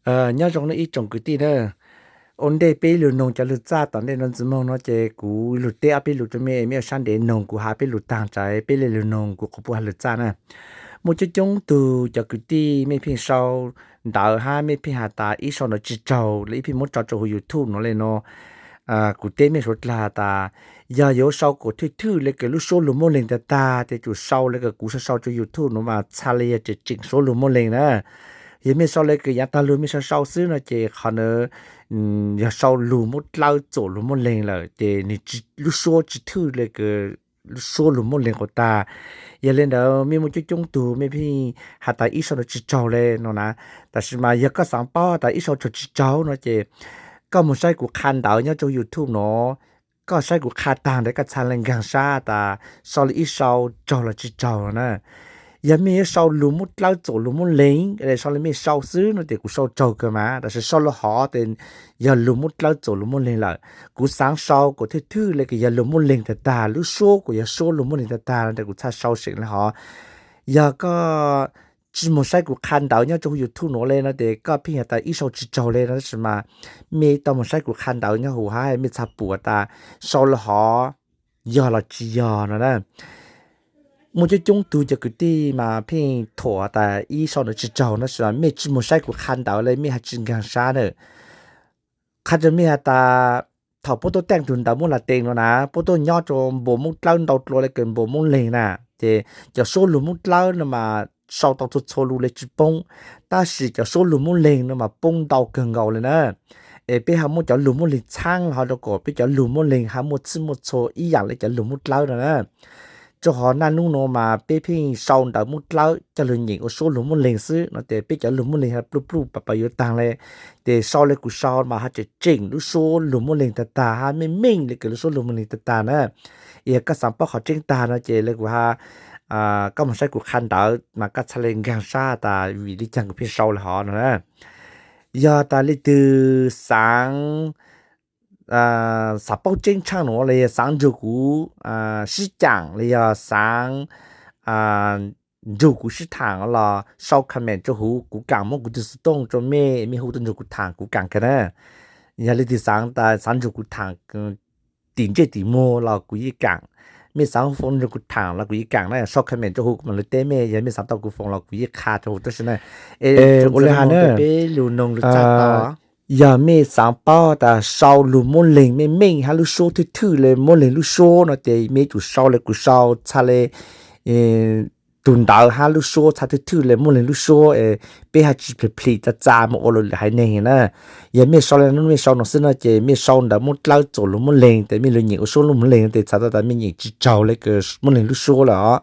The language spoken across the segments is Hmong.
Nyob zoo nej ib tsoom kwv tij na. Ua ntej peb lug noog cov lug txaj tom ntej no ntxiv moog no ces kuv lug teb ob peb lus rua mej, mej ua sab ntev noog kuv has peb lus taag tsam peb le lug noog kuv qhuav pum has lug txaj na. Muaj coob coob tug cov kwv tij mej pheej sau ntawv hab mej pheej has tas ib sau ntawv tsi tsaug le ib pheej muab tso rua huv YouTube no le no. Kuv teb mej suav dlawg tas yog yuav sau kuas thwj thwj le kws lub suab lug muab leeg tag tag tes tsum sau le kws kuv sau sau rua YouTube no mas txha le yog tseem tseem suab lug muab leeg na. Yog mej sau le kws yaav taag lug mej sau sau xwb no ces qhov ntawd yog sau lug muab dlawb txuam lug muab leeg lawm ces nwg lub suab tsi thwj le kws lub suab lug muab leeg quas tag. Yog le ntawd mej muaj coob coob tug mej pheej has tas ib sau ntawv tsi tsaug le no na. Tab sis mas yog koj xaav paub tas ib sau tsaug tsi tsaug no ces koj moog saib kuv qha ntawv nyob rua YouTube no, koj saib kuv qha taag ntawd koj txha le nkaag sab tas sau le ib sau tsaug los tsi tsaug no na. Yog mej yuav sau lug muab dlawb txuam lug muab leeg, sau le mej sau xwb no ces kuv sau tsaug kawg mas, tab sis sau le hov tes yog lug muab dlawb txuam lug muab leeg lawm. Kuv xaav sau kuas thwj thwj le kws yog lug muab leeg tag tag, lub suab kuas yog suab lug muab leeg tag tag no tes kuv txha sau seem le hov. Yog koj tsi moog saib kuv qha ntawv nyob rua huv YouTube no le no tes koj pheej has tas ib sau tsi tsaug le no tab sis mas mej tau moog saib kuv qha ntawv nyob huv hab mej txha pum tas sau le hov yog los tsi yog no na. Muaj coob coob tug cov kwv tij mas pheej thuam tas ib sau ntawv tsi tsaug no tab sis mej tsi moog saib kuv qha ntawv le mej has tsi nkaag sab na. Qha rua mej has tas thaum puab tuaj teej tug ntawv muab la tees no na, puab tuaj nyob rua npua moob dlawb ntau dlua le kws npua moob leeg na, ces cov suab lug moob dlawb no mas sau tau txhua txhua lug le tsi poob, tab sis cov suab lug muab leeg no mas poob ntau kawg nkaus le na. Es peb ha muab cov lug muab leeg txhaab ho rua kom peb cov lug muab leeg ha muaj txhij muaj txhua ib yaam le cov lug moob dlawb no na. Rua qhov naj nub no mas peb pheej sau ntawv moob dlawb coj lug nyeem ua suab lug muab leeg xwb no tes peb cov lug muab leeg ha pluj pluj pawv pawv yuav taag le. Ces sau le kuv sau mas ha tseem tseem lub suab lug muab leeg tag tag hab meej meej le kws lub suab lug muab leeg tag tag na. Yog koj xaav paub qhov tseeb tag no ces le kuv ha koj moog saib kuv qha ntawv mas koj txha le nkaag sab tas vim le caag kuv pheej sau le hov no na. Yog tas leej twg xaav, xaav paub tseeb tshaaj nuav le yog xaav nrug kuv sib caam le yog xaav nrug kuv sib thaam los sau comment rua huv, kuv kaam muab kuv tug xov tooj rua mej, mej hu tuaj nrug kuv thaam kuv kaam kawg na. Yog leej twg xaav tas xaav nrug kuv thaam tim ntsej tim muag los kuv yeej kaam. Mej xaav hu foom nrug kuv thaam los kuv yeej kaam na, sau comment rua huv kuv mam lug teb mej, yog mej xaav tau kuv foom los kuv yeej qha rua huv tab sis na. Es ua le has na, peb lug noog lug txaj tau. Yog mej xaav paub tas sau lug muab leeg meej meej hab lub suab thwj thwj le muab leeg lub suab no ces mej yuav tsum sau le kuv sau txha le tug ntawv hab lub suab txha thwj thwj le muab leeg lub suab, peb ha tsi plhis plhis txav txav moog ua lug haiv neeg na. Yog mej sau le nub mej sau no xwb no ces mej sau ntawv muab dlawb txuam lug muab leeg tes mej lug nyeem ua suab lug muab leeg no tes txhais tau tas mej nyeem tsi tsaug le kws muab leeg lub suab lawm os.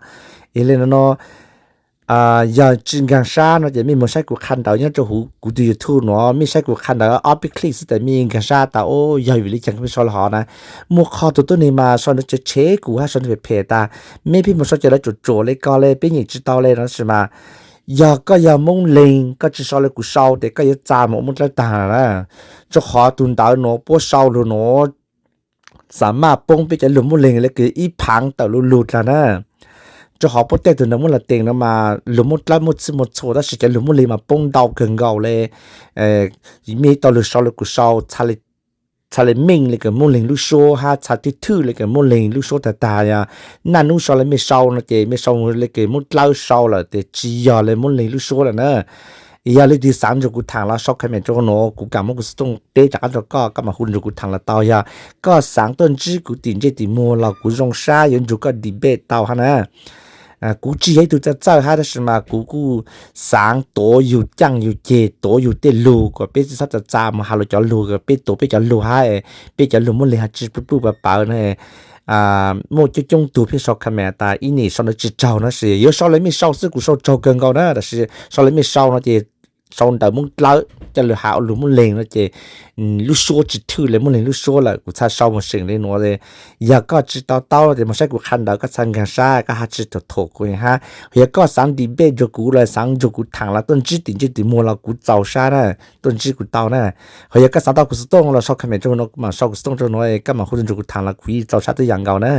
Es le no no, yog tsi nkaag sab no ces mej moog saib kuv qha ntawv nyob rua huv kuv tug YouTube nuav, mej saib kuv qha ntawv ob peb click xwb tes mej nkaag sab tas o, yog vim le caag mej sau le hov na. Muaj qhov tug tuab neeg mas sau ntawv tshev tshev kuv hab sau ntawv phem phem tas, mej pheej moog sau cov lawv tsuam tsuam le ko le peb nyeem tsi tau le no tab sis mas yog koj yog Moob Leeg koj tsi sau le kuv sau tes koj yuav txav moog ua Moob Dlawb taag na. Rua qhov tug ntawv nuav puab sau lug nuav xam maj poob peb cov lug Moob Leeg le kws ib phaav tawm lug lug dlaag na. Rua qhov puab tej tug ntawv muab la tees no mas lug Moob Dlawb muaj txhij muaj txhua tab sis cov lug Moob Leeg mas poob ntau kawg nkaus le. Mej tau lug sau le kuv sau txha le meej le kws Moob Leeg lub suab hab txha thwj thwj le kws Moob Leeg lub suab tag tag. Yog naj nub sau le mej sau no ces mej sau le kws Moob Dlawb sau lawm tes tsi yog le Moob Leeg lub suab lawm na. Yog leej twg xaav nrug kuv thaam los sau comment rua huv nuav, kuv kaam muab kuv xov tooj teb rov qaab rua koj, koj mam hu nrug kuv thaam los tau. Yog koj xaav tuaj ntsib kuv tim ntsej tim muag los kuv zoo sab yuav nrug koj debate tau hab na. Kuv tsi yog ib tug txawj txawj hab tab sis mas kuv kuj xaav tuav yug caaj yug ceg, tuav yug tej lug kom peb tsi xob txav txav moog has lug cov lug, peb tuav peb cov lug hab peb cov lug Moob Leeg has tsi pluj pluj pawv pawv na. Muaj coob coob tug pheej sau comment tas ib nim sau ntawv tsi tsaug no sis yuav sau le mej sau xwb, kuv sau tsaug kawg nkaus na tab sis sau le mej sau no ces sau ntawv Moob Dlawb coj lug has ua lug Moob Leeg no ces lub suab tsi thwj le Moob Leeg lub suab lawm, kuv txha sau moog seem le nuav. Yog koj tsi tau taub ces moog saib kuv qha ntawv koj txha nkaag sab, koj has tsi thuam thuam kuv hab. Yog koj xaav debate nrug kuv los xaav nrug kuv thaam los tuaj ntsib tim ntsej tim muag los kuv txaus sab na, tuaj ntsib kuv tau na. Ho yog koj xaav tau kuv xov tooj los sau comment rua huv nuav, kuv mam sau kuv xov tooj rua huv nuav, koj mam hu tuaj nrug kuv thaam los kuv yeej txaus sab tib yam nkaus na.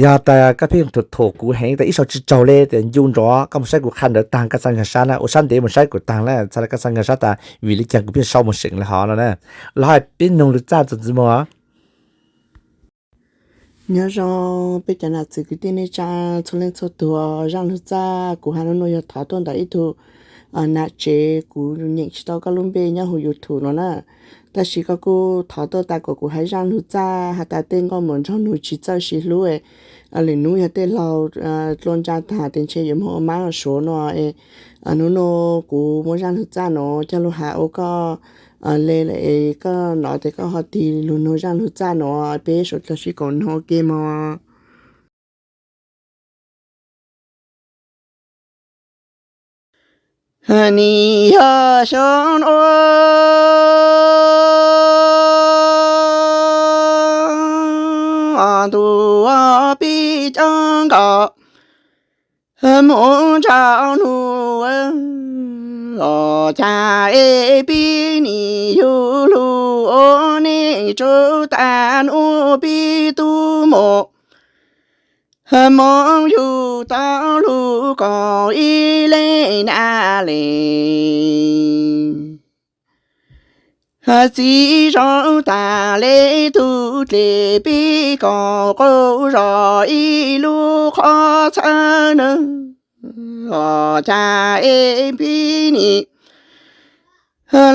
Yog tas koj pheej thuam thuam kuv heev tas ib sau tsis tsaug li tias ncu nrov koj mus saib kuv qha ntawd taag koj txhaj nkag sab na, ua sab ntev mus saib kuv taag na, txhaj le koj txhaj nkag sab tas vim li cas kuv pheej sau mus seem le hov no na. Los hais peb noog lug txaj txuas ntxiv mus. Nyob zoo peb cov nam txiv kwv tij neej tsa txhua leej txhua tug, zaaj lug txaj kuv has nub nuav yog thov tuaj ntawm ib tug nam tsev, kuv nyeem tsis tau koj lub npe nyob huv YouTube no na. Tab sis koj kuj thov tuaj tas kom kuv hab zaaj lug txaj has tas tej nkauj muam nraug nug tsis txawj sib hlub, lwm nub yog tej laug dlua ntsa taag tes ntshe yuav moog ua mab ua suav no. Nub nuav kuv muab zaaj lug txaj nuav coj lug has ua koj le lawm es koj nov tes koj ho tig lug nug zaaj lug txaj nuav peb suav dlawg sib koom noog ua ke mog. Nim yog xyoo nuav ntuj pib coob nkaus, moog nrau nug, los cas es pib nim yug lug ua neej tsaug tas nuav pib tub mus, moog yug tau lug koom ib leeg na le. Txiv zoo tas le tug dlej pib koom qaug zog ib lub qhov txhawb neeg, los cas es pib nim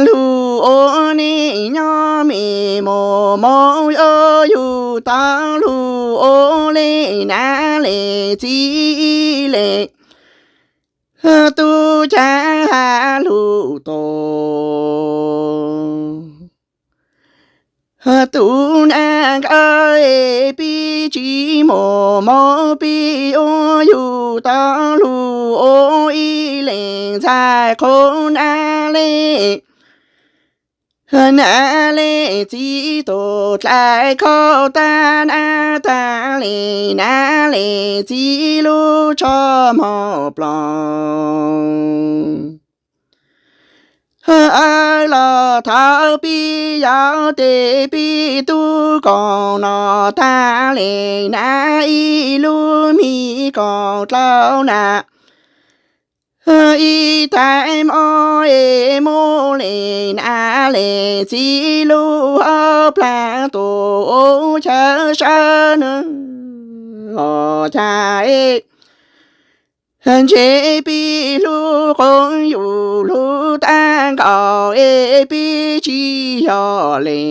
lug ua neej nyob me mus moog yuav yug tau lug ua le na le txiv le. Tub cav has lug tus, tub nab nkawd es pib tsis mus moog pib yuav yug tau lug ua ib leeg ntxhais qhua nab le. Nab le txiv tus dlai khauj tag nab tag le, nab le txiv lub tsho moog ploog. Los thaum pib yau tes pib tub koom no tag le, nab ib lub mis koom dlhau na, ib tais mob es mob le, nab le txiv lub hauv plag tus ua chaw sawv neeg, los cas es ntshe pib hlub qoob yus hlub tag nkaus es pib tsis yog le.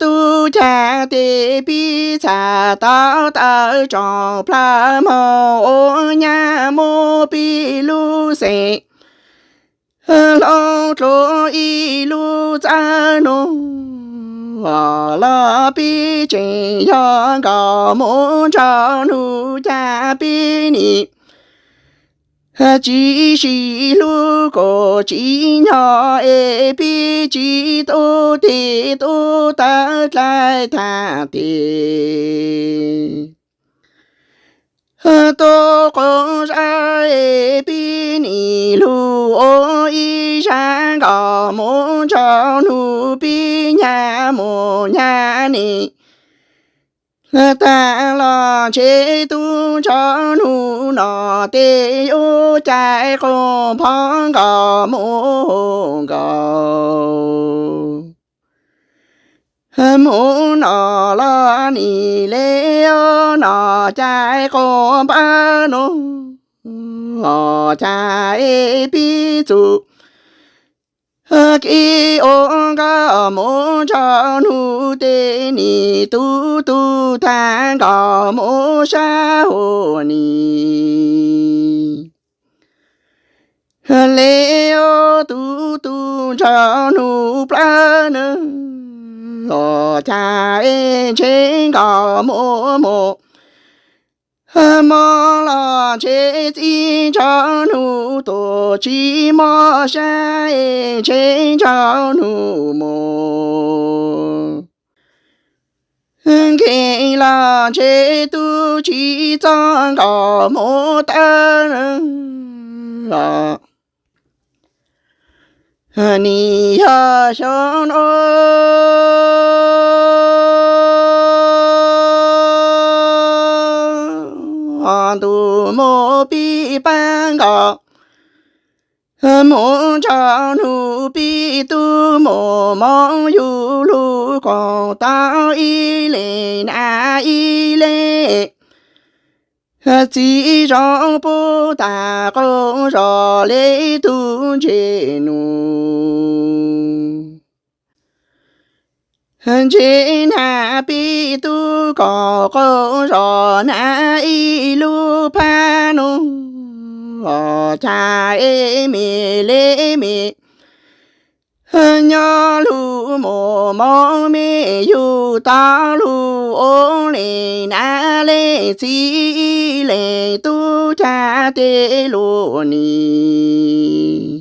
Tub cav tes pib txhaj tau tawm tsoom plawg moog ua nyab muab pib lub xeem hloov dlua ib lub txawv nuav, los pib tseem yog nkaus mus nrog nug cas pib nim tsis sib hlub kuj tsis nyob es pib tsis tu tes tu taw dlai tag tes. Tub qoob zaj es pib nim lug ua ib zaj nkaus mus nrog nug pib nyab mus nyab nim tag los ntshe tub nrog nug no tes yuav cais qub phov nkaus mus nkaus mus no los nim le no cais qub npawg nug, los cas es pib txug kev ua nkauj mus nrog nug tes nim tu tu tag nkaus mus sab hua nim le tu tu nrog nug plawg neeg, los cas es ntshe nkaus mus mus mob los ntshe txiv nrog nug tus tsis mob sab es ntshe nrog nug mus nkeeg los ntshe tub tsis txog nkaus mus tawm los nim yog xyoo nuav mus pib pab nkaus, mus nrog nug pib tub mus mob yug lug koom tau ib leeg nam ib leeg txiv zoo pub tag qaug zog le tug ntse nug. Ntse nag pib tub koom qaug zog nag ib lub phab nug, cas es me le me nyob lug mus mob me yug tau lug ua leej nam leej txiv ib leeg tub cag tes lug nis.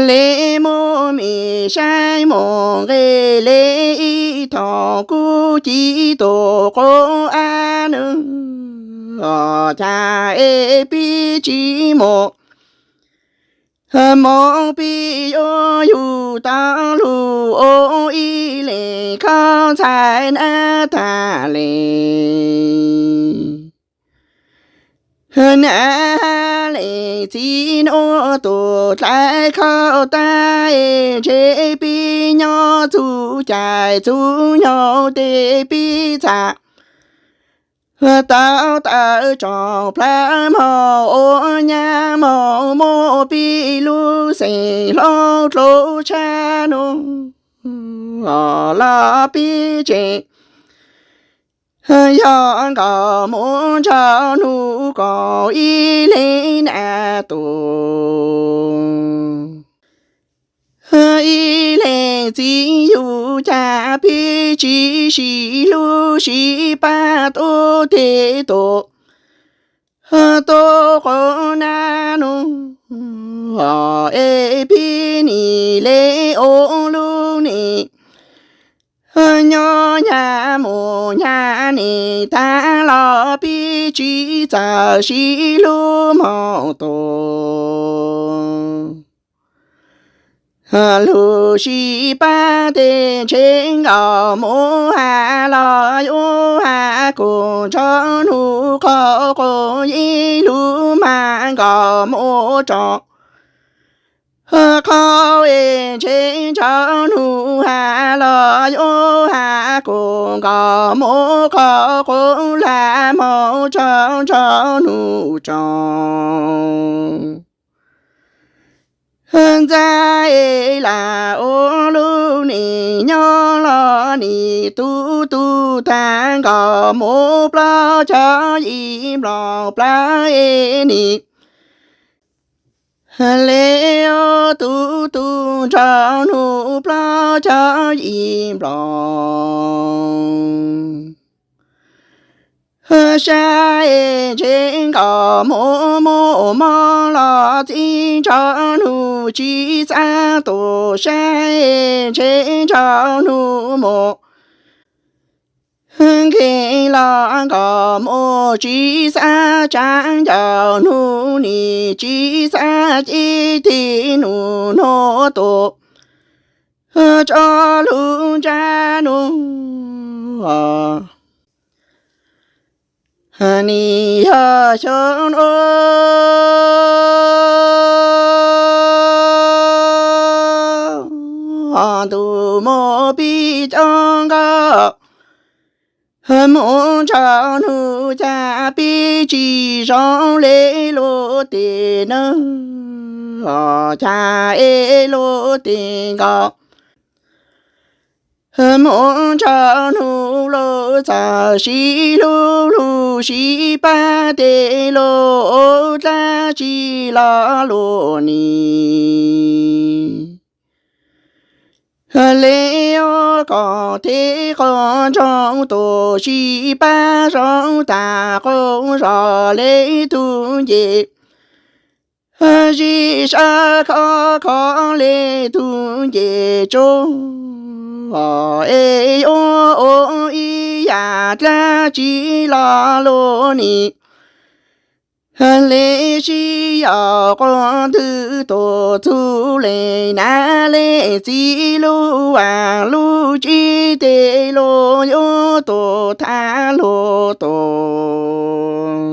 Le muab me saib mus nqe le ib thoom kuj ci tus quav av nws, cas es pib tsis mus mob pib yuav yug tau lug ua ib leeg khaub ntxhais nab tag le. Nab leej txiv nuav tus dlai khaub tag es ntshe pib nyob txug cai txug nyoog tes pib txhaj tau tawm tsoom plawg moog ua nyab moog muab pib lub xeem hlob dlua tshaj nub los pib tseem yog nkaus mus nrog nug koom ib leeg nam tus. Ib leeg txiv yug cas pib tsis sib hlub sib pab tub teg tus tub quav nab nub, es pib nim le ua lub nim nyob nyag mus nyag nim tag los pib tsis txawj sib hlub moog tus. Lug sib pab tes ntshe nkaus mus has los yuav has kuv nrog nug qhov quav ib lug mas nkaus mus rau qhov es ntshe nrog nug has los yuav has kuv nkaus mus qhov quav hla moog rau nrog nug rau. Ntxaib es lam ua lub nim nyob los nim tu tu tag nkaus mus plaub caug yim nploos plaub es nim le tu tu nrog nug plaub caug yim nploos. Sab es ntshe nkaus mus mus mob los txib nrog nug tsis xav tus, sab es ntshe nrog nug mus nkeeg los nkaus mus tsis xav tsav ncaws nug nim tsis xav cib tig nug nug tus tso lug ntsab nug. Nim yog xyoo nuav ntuj mus pib coob nkauj, mus nrog nug cas pib tsis zoo le luag tej neeg, cas es luag tej nkaus. Mus nrog nug luag txawj sib hlub lug sib pab tes luag ua dlaab tsi los luag nim le ua kom tej qoob nroog tus sib pab zoo tag qoob zog le tug nce zij sab khov kho le tug nce tsuj, es yuav ua ib yam dlaab tsi los luag nim le sib yaum quas ntwg tus txug leej nam leej txiv lub vaaj lub tsib tes luag yuav tus thab luag tus.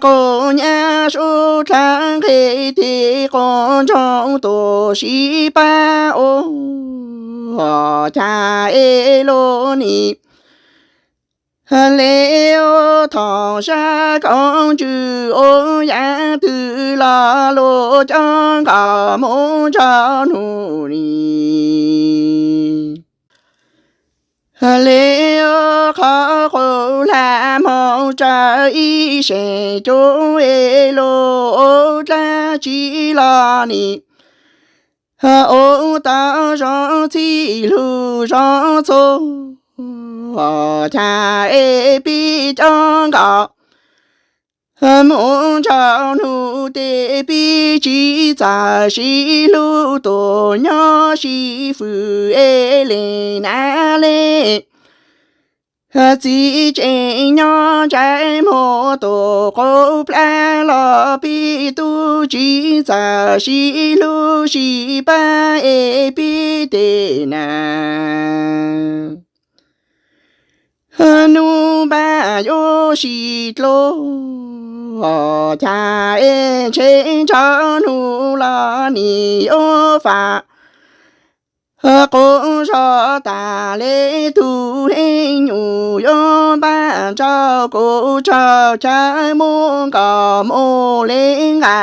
Quj nyab sub dlawb nqhis tis quj ntsoog tuaj sib pab ua cas es luag nim le ua thaum sab koob ntsws ua yam twg los luag coj nkaus mus nrog nug li. Le ua qhov qus hla hmo tsaws ib seem cub es luag ua dab tsi los nim ua tau zoo txhij lug zoo txhua cas es pib coj nkaus mus nrog nug tes pib tsis txawj sib hlub tuaj nyob sib fwm es le na le. Txiv tsev nyob ntsais muag tuaj qub plab los pib tub tsis txawj sib hlub sib pab es pib tes na. Nub npaj yuav sib dluag cas es ntshe nrog nug los nim yuav faj qub zog tas le tug heev nyuj yuav npaj nrog kuv tsaug chaw mus nkaus mus le nqa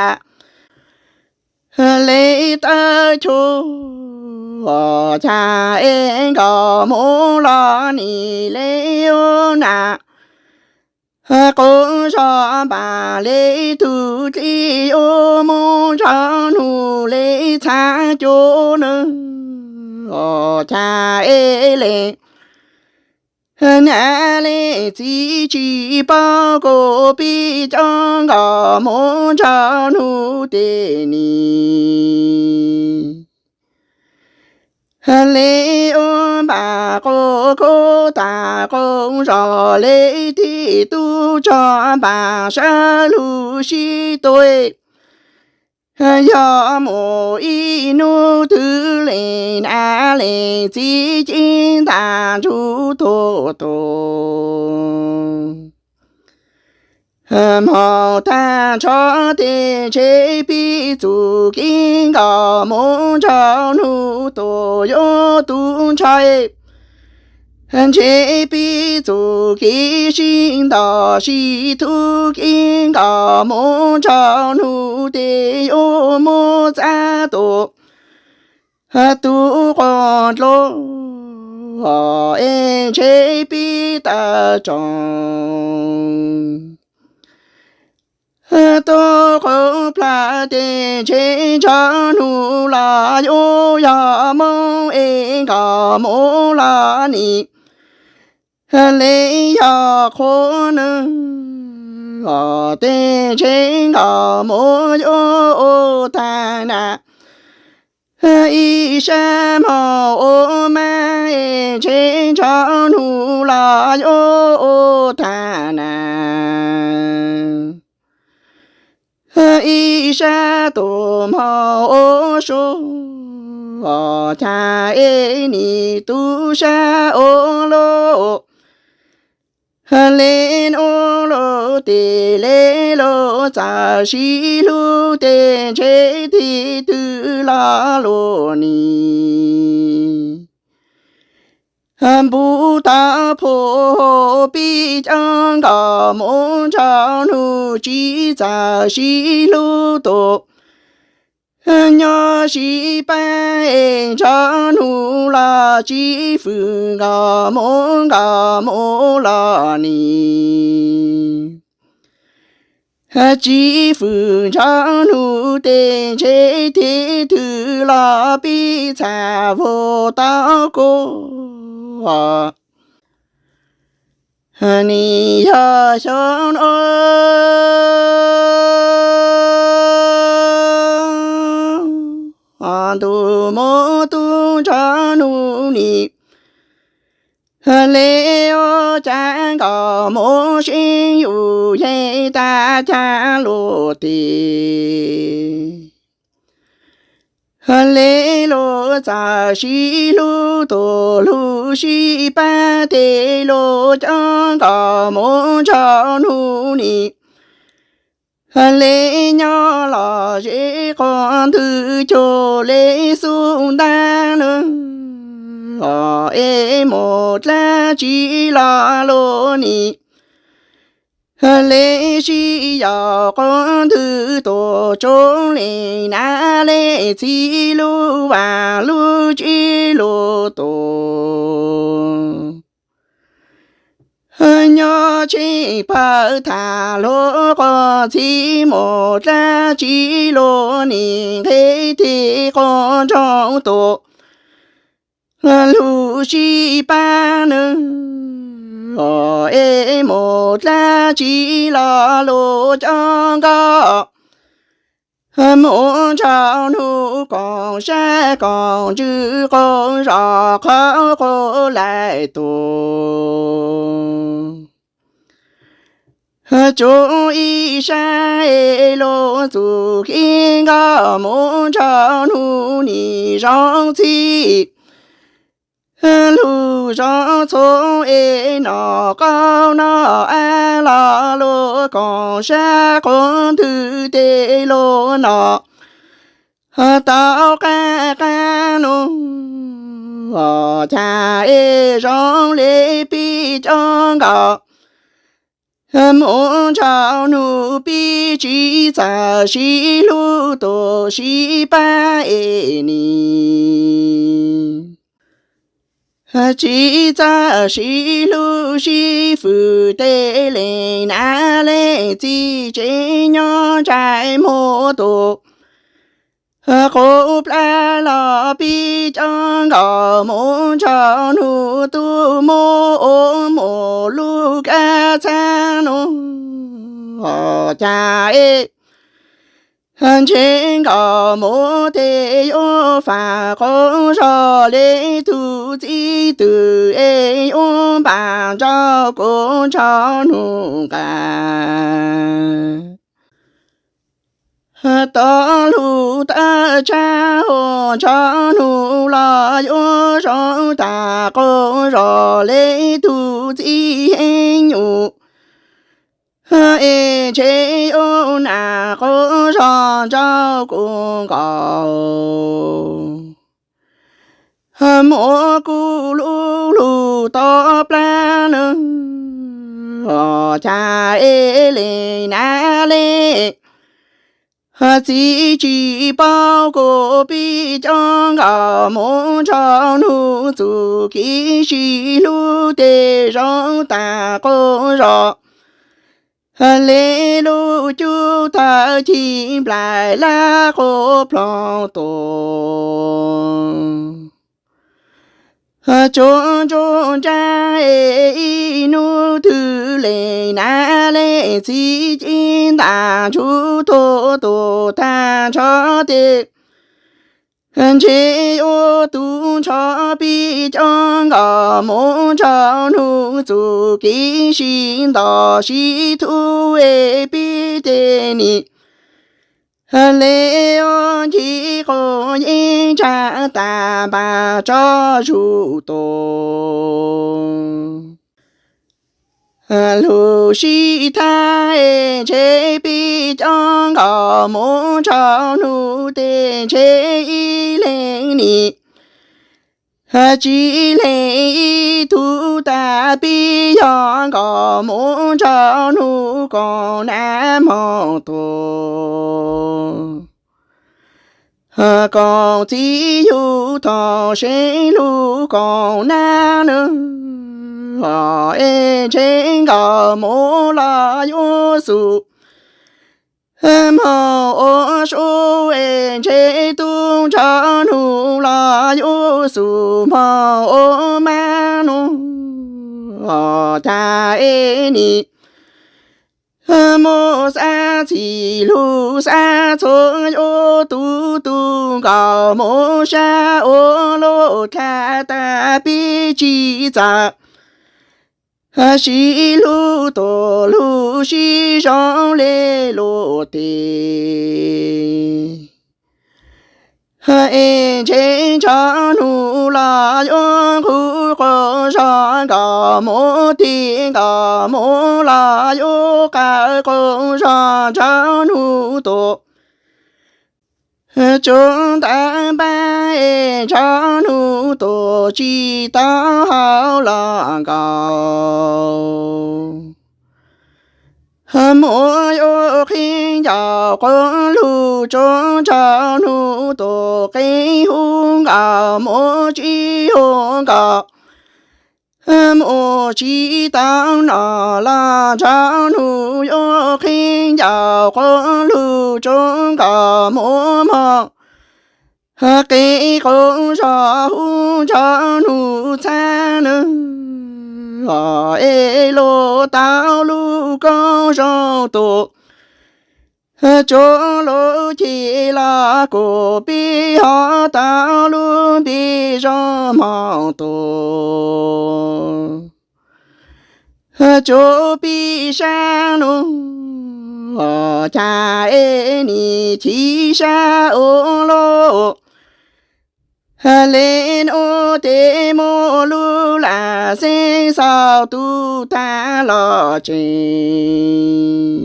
le tawb chua cas es nkaus mus los nim le ua na. Qub zog npaj le tug dlib yuav mus nrog nug le txhab cua nws cas es le na le txiv tsis paub kuv pib coj nkaus mus nrog nug tes ni. Le ua npaj quj kub tas quj zog le tib tub tso npaj sawv lug sib tw. Yog mus ib hnub twg le na le txiv ci ntas ntsug tuag tuag. Hmo tag nrho tes ntshe pib txuj kev nkaus mus nrog nug tuaj yuav tu ntshai. Ntshe pib txuj kev sib ntaus sib tug kev nkaus mus nrog nug tes yuav mus txav tuaj tu quas dluag es ntshe pib tawm tsoom tuaj qub plab tes ntshe nrog nug los yuav yog moo es nkaus mus los nim le yog qhua nws tes ntshe nkaus mus yuav ua tag na. Ib sab hmo ua mab es ntshe nrog nug los yuav ua tag na. Ib sab tus hmo ua su cas es nim tu sab ua luaj. Le nuav luag tes le luag txawj sib hlub tes ntshe tes twg los luag nim npug tau phua pib coj nkaus mus nrog nug tsis txawj sib hlub tuaj nyob sib pab es nrog nug los tsis fwm nkaus mus nkaus mus los nim tsis fwm nrog nug tes ntshe tes twg los pib txhaj vag tau kuv. Nim yog xyoo nuav ntuj mus tu nrog nug nim le ua cas nkaus mus sib yug yeg tag cag luag tes. Le luag txawj sib hlub tuaj lug sib pab tes luag coj nkaus mus nrog nug nim Le nyob los zeb quav ntwg cuag le xub ntab na, es mus dlaab tsi los lug nim. Le sib yaum quav ntwg tuaj tsob le nav le txhib lub vaam lub tsib lug tuaj. Nyob tsheb phawv tham hluas quas txhib mus dlaab tsi lug nim nqe tes quas nroo tuaj lug sib pab na, es mus dlaab tsi los lug coob nkauj. Mus nrug nug koom sab koom ntsws qaug zog qhov qaug laim tuaj. Tsuav ib sab es lug txuj kev nkauj mus nrug nug nim zoo txhij lug zoo txhua es noj qaub noj av los lug koom sab quav ntwg tes lug noj tau qab qab nug. Cas es zoo le peb coob nkauj mus nrug nug peb tsis txawj sib hlub tuaj sib pab es nim. Tsis txawj sib hlub sib fwm tej le nav le txiv tsev nyob ntsais muag tuaj quv plab los peb coob nkauj mus nrug nug tub muab ua mus lub kab txhab nug. Cas es ntshe nkauj mus tes yuav faam qaug zog le tug txib twg es yuav npaj nrug kuv nrug nug nqa tau lug tawb tshab ua nrug nug los yuav zoo tag qaug zog le tug txib heev nyuj. Es ntshe yuav nam qaug zog nrug kuv nkaus. Muab kuv lub lug tau plab nug. Cas es le nav le txiv tsis paub kuv peb coob nkauj mus nrug nug txuj kev sib hlub tej zoo tag qaug zog le lub cub thawj ci nplaim lab quas ploog tuaj. Tsuas ntsuab ntsab es ib hnub twg le nav le txiv ci ntaj ntsug tuaj tuaj tag nrho tes ntshe yuav tu nrho peb coob nkauj mus nrug nug txuj kev sib ntaus sib thub es peb tej nim le ua nce quas yeeb ntsag tag npaj tso zuj tus lug sib thab es ntshe peb coob nkauj mus nrug nug tes ntshe ib leeg nim tsis leeg ib tug tag peb yog nkauj mus nrug nug koom nab moog tuaj koom txiv yug thaum seev lug koom nab nug. Es ntshe nkauj mus los yuav xub moog ua sub es ntshe tub nrug nug los yuav xub moog ua mab nug. Cas es nim mus xav txhij lug xav txhua yuav tu tu nkauj mus sab ua luj dlha tag peb tsis txawj sib hlub tuaj lug sib zoo le luag tes. Es ntshe nrug nug los yuav nqug quas zog nkauj mus, tig nkauj mus los yuav qab quas zog ntshav hnub tuaj. Tsuas ntawm npab es ntshav hnub tuaj tsis tau hauv los nkaus. Mus yuav qhib ncaus quas lug tsuas ntshav hnub tuaj, qhib hu nkaus mus tsis hu nkaus. Mus tsis tau noj los ntshav hnub yuav qhib ncaus quas lug tsuas nkaus mus mog. Qhib quas zog hu ntshav hnub txhab nws, es luag tau lub koob zoo tuaj. Tsuas lub cim los kuj pib ho tau lub npis zoo mog tuaj. Tsuas pib sab nus, cas es nim chim sab ua luaj. Le nuav tes muaj lub lam xeeb xaus tu tag los tsees.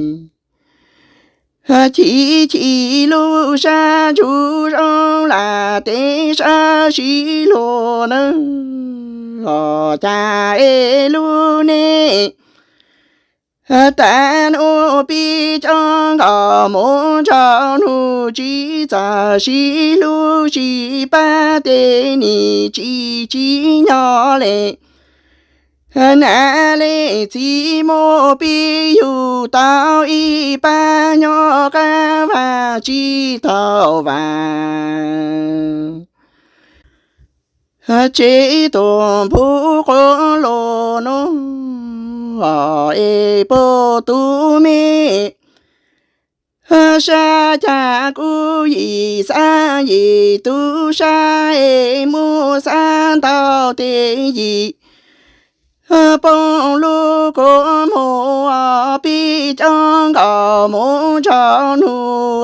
Chim chim lub sab ntsuj zoo lam tes sab sib luag nawb, cas es lub neej tag nuav pib coob nkaus mus ntshav hnub tsis txawj sib hlub sib pab tes nim tsis tsim nyog le. Nam le txiv muaj pib yug tau ib pab nyob qab vaj tsis tau vam. Tsev tuam npug quas luaj nuav es puag tus me sab cag kuj yim xab yim tus sab es muaj xab ntau tes yim. Poob lub kua muag pib coob nkaus mus ntshav hnub,